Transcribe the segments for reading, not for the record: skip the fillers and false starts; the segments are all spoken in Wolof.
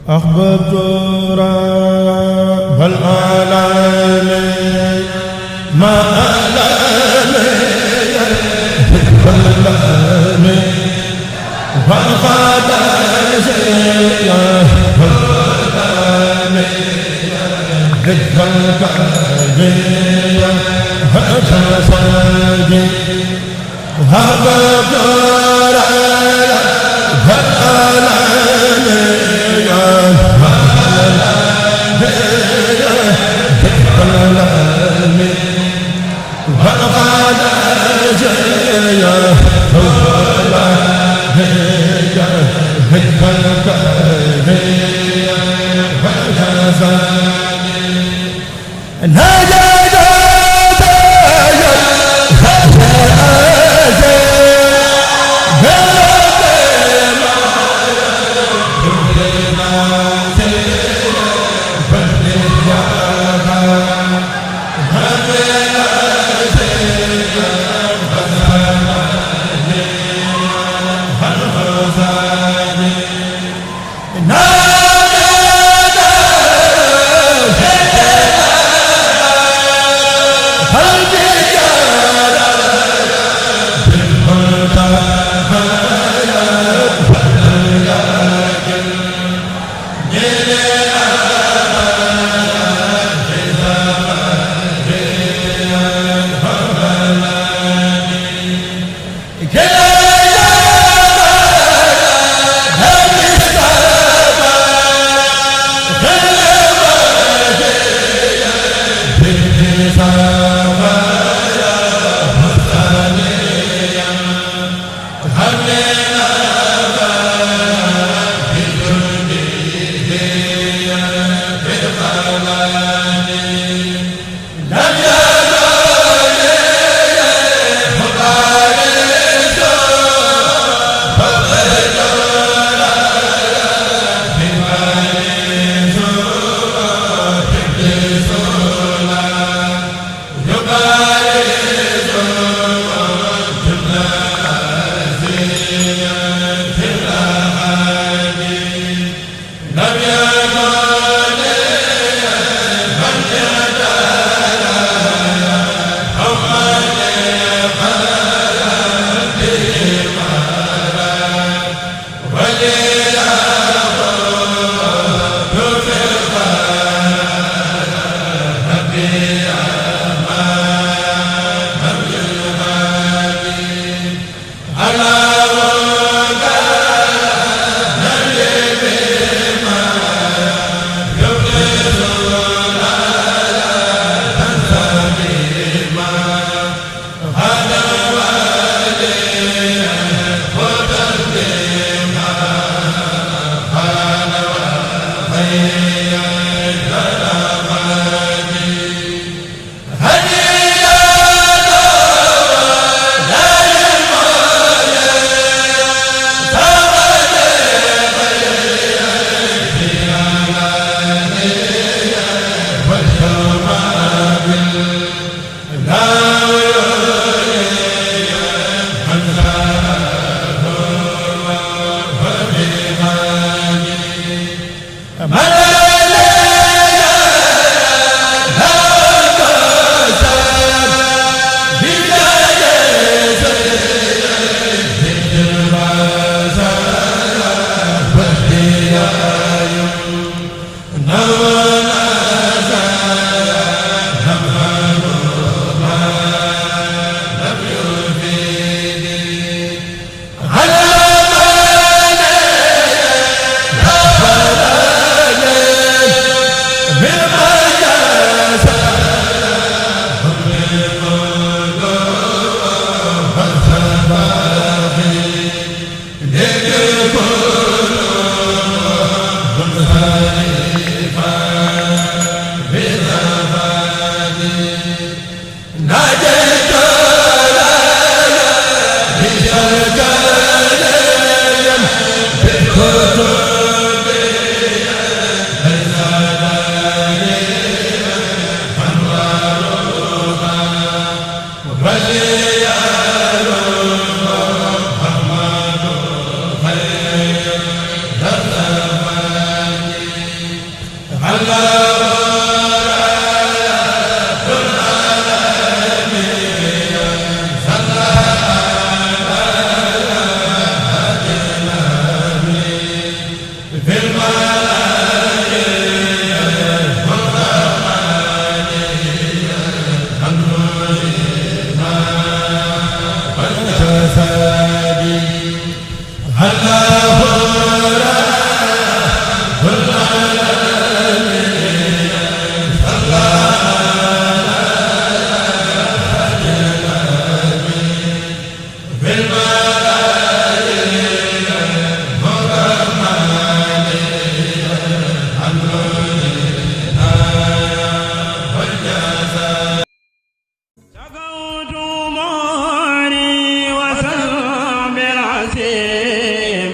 أحببت رب العالمين ما ألمي فقد شيئا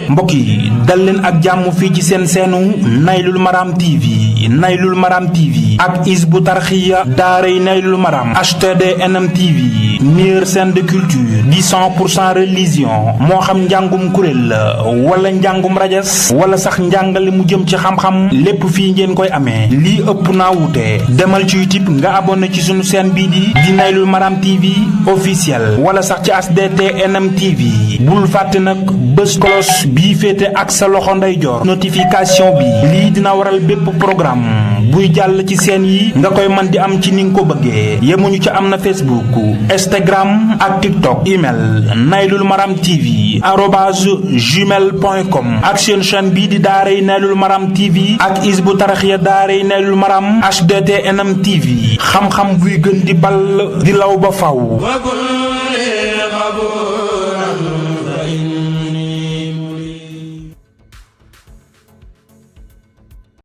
mbokk yi dal leen ak jàmm fii ci seen seenu Naylul Maram TV Naylul Maram TV ak Hizbut Tarqiyyah daaray Naylul Maram HTD NM TV meilleure chaîne de culture di 100% religion moo xam njàngum kuréel la wala njàngum rajas wala sax njàngale mu jëm ci xam-xam lépp fii ngeen koy amee lii ëpp naa wuute demal ci YouTube nga abonné ci sunu chaîne bii di Naylul Maram TV officiel wala sax ci HTD NM TV bul fàtte nag bés cloche bii féete ak sa loxo ndeyjoor notification bi lii dina waral bépp programme buy jàll ci seen yi nga koy man di am ci ni nga ko bëggee yemuñu ci am na Facebook Instagram ak TikTok email Naylul Maram TV @gmail.com ak seen chaîne bii di daaray Naylul Maram TV ak Hizbut Tarqiyyah daaray Naylul Maram HDT NM TV xam-xam buy gën di ball di law ba faw